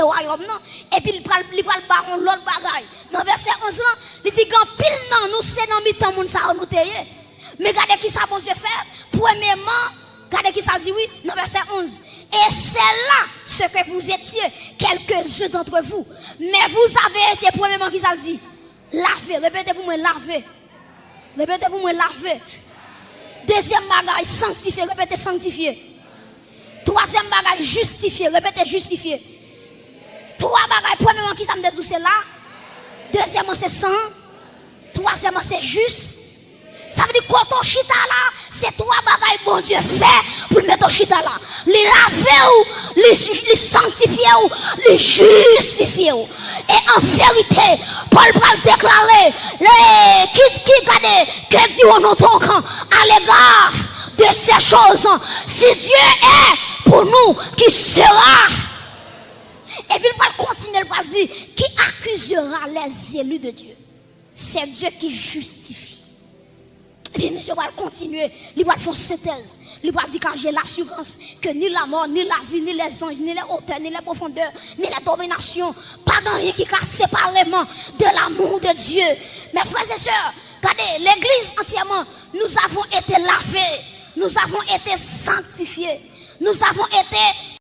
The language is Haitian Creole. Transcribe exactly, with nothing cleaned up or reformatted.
wayòm nan, epi li pral, li pral ba yon lòt bagay. Nan vèsè onz lan, li di gen anpil nan nou, se nan mitan moun sa yo nou te ye. Men gade ki sa Bondye fè. Premyeman, gade ki sa l di, wi, nan vèsè onz. Et c'est là ce que vous étiez, quelques-uns d'entre vous. Mais vous avez été, premyeman, ki sa l di? Lave. Repete pou mwen, lave. Repete pou mwen, lave. Dezyèm bagay, sanktifye. Repete, sanktifye. Twazyèm bagay, jistifye. Repete, jistifye. Twa bagay, premyeman, ki sa m te di w, se la. Dezyèmman, se san. Twazyèmman, se jis. Sa vle di, kote w chita la, se twa bagay Bondye fè pou l mete w chita la. Li lave w, li, li sanktifye w, li jistifye w. E an verite, Pòl pral deklare, le, ki, ki gade, que dirons-nous donc à l'égard de ces choses? Si Dieu est pour nous, qui sera? Epi l pral kontinye, l pral di, qui accusera les élus de Dieu? C'est Dieu qui justifie. Ebyen, misye pral kontinye, li pral fè yon sentèz. Li pral di, car j'ai l'assurance que ni la mort, ni la vie, ni les anges, ni les hauteurs, ni les profondeurs, ni les dominations, pa gen anyen ki ka separe mwen de l'amour de Dieu. Mes frères et sœurs, gade, legliz antyèman, nous avons été lavés, nous avons été sanctifiés, nous avons été